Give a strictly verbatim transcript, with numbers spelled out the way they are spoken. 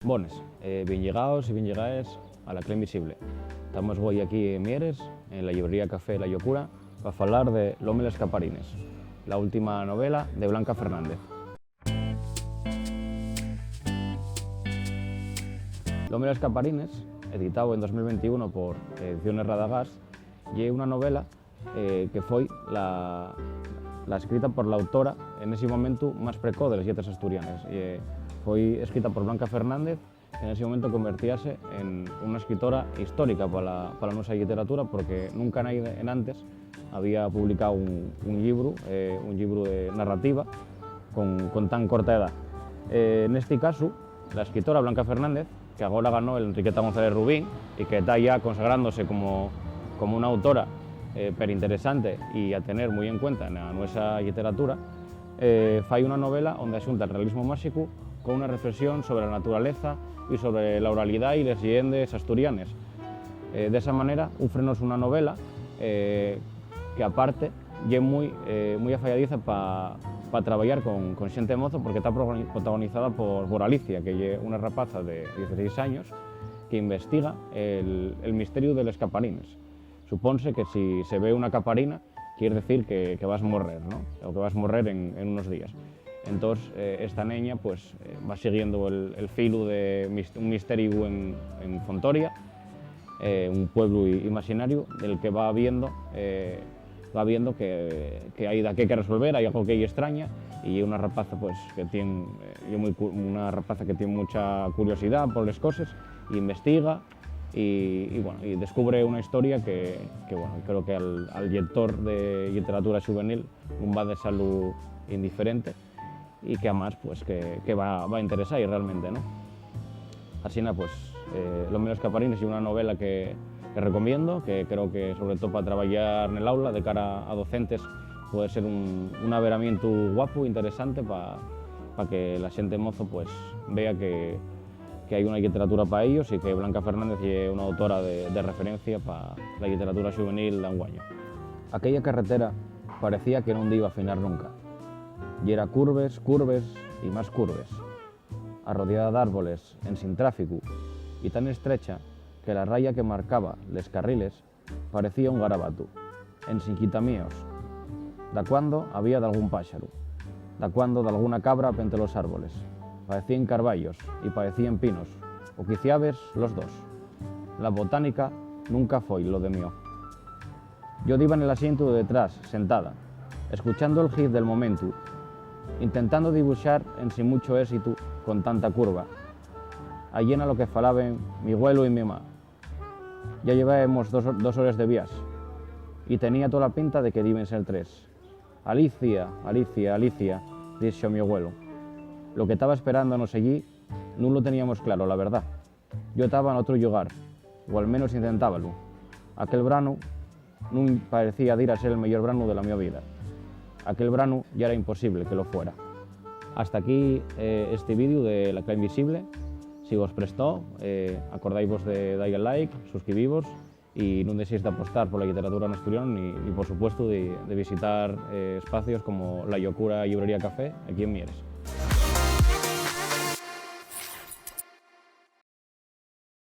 Bones, eh, bien llegaos y bien llegaes a La Cla Invisible. Tamos güei aquí en Mieres, en la llibrería Café La Llocura, pa falar de L'home y les caparines, la última novela de Blanca Fernández. L'home y les caparines, editao en dos mil ventiún por Ediciones Radagás, ye una novela, eh, que foi la, la escrita por l'autora en esi momentu más precó de les lletres asturianes. Eh, foi escrita por Blanca Fernández, en esi momentu convertíase en una escritora histórica pa la, pa la nuesa lliteratura, porque nunca naide enantes había publicao un, un llibru, eh, un llibru de narrativa con, con tan corta edá. Eh, nesti casu, la escritora Blanca Fernández, que agora ganó el Enriqueta González Rubín y que ta ya consagrándose como, como una autora, eh, perinteresante y a tener mui en cuenta na nuesa lliteratura, eh, fai una novela onde axunta el realismo máxicu con una reflexión sobre la naturaleza y sobre la oralidá y les lleendes asturianes. Eh, d'esa manera, úfrenos una novela, eh, que aparte ye mui, eh, mui afayadiza pa, pa trabayar con, con xente mozo, porque ta progoni-, protagonizada por, por Alicia, que ye una rapaza de dieciséis años que investiga el, el misteriu de les caparines. Suponse que si se ve una caparina, quier decir que, que vas morrer, ¿no? O que vas morrer en, en unos días. Entós, eh, esta neña, pues, eh, va siguiendo el, el filu de mis-, un misteriu en, en Fontoria, eh, un pueblu i-, imaxinariu, del que va viendo, eh, va viendo que, que hai daqué que resolver, hai algo que ye extraña, y ye una rapaza, pues, que tien, eh, ye mui cu-, una rapaza que tien mucha curiosidá por les coses, y investiga, y, y, bueno, y descubre una historia que, que, bueno, creo que al, al llector de lliteratura xuvenil nun va dexalu indiferente y que, amás, pues, que, que va, va interesar realmente, ¿no? Asina, pues, eh, L'home y les caparines ye una novela que, que recomiendo, que creo que, sobre todo, pa trabayar nel aula de cara a docentes, puede ser un, un averamientu guapu, interesante, pa, pa que la xente mozo, pues, vea que, que hai una lliteratura pa ellos y que Blanca Fernández ye una autora de, de referencia pa la lliteratura xuvenil d'anguaño. Aquella carretera parecía que nun diba a finar nunca. Yera curves, curves y más curves, arrodiada d'árboles, ensin tráficu, y tan estrecha que la raya que marcaba les carriles parecía un garabatu, ensin quitamíos. Dacuando había dalgún páxaru, dacuando dalguna cabra pente los árboles. Paecíen carbayos y paecíen pinos, o quiciabes los dos. La botánica nunca foi lo de mio. Yo diba nel asientu de detrás, sentada, escuchando el hit del momentu, intentando dibuxar ensin mucho ésitu con tanta curva. Allí na lo que falaben mi güelu y mi ma. Ya llevábemos dos, dos hores de viaxe, y tenía tola pinta de que diben ser tres. "Alicia, Alicia, Alicia", dixo mi güelu. Lo que taba esperándonos ellí nun lo teníamos claro, la verdá. Yo taba n'otru llugar, o al menos intentábalo. Aquel branu nun paecía dir a ser el meyor branu de la mio vida. Aquel branu ya era imposible que lo fuera. Hasta aquí, eh, esti vídeu de La Cla Invisible. Si vos prestó, eh, acordáivos de dar-y al like, suscribivos y nun dexéis d'apostar pola lliteratura n'asturiano ni, ni, por supuestu, de, de visitar, eh, espacios como La Llocura Llibrería Café, aquí en Mieres.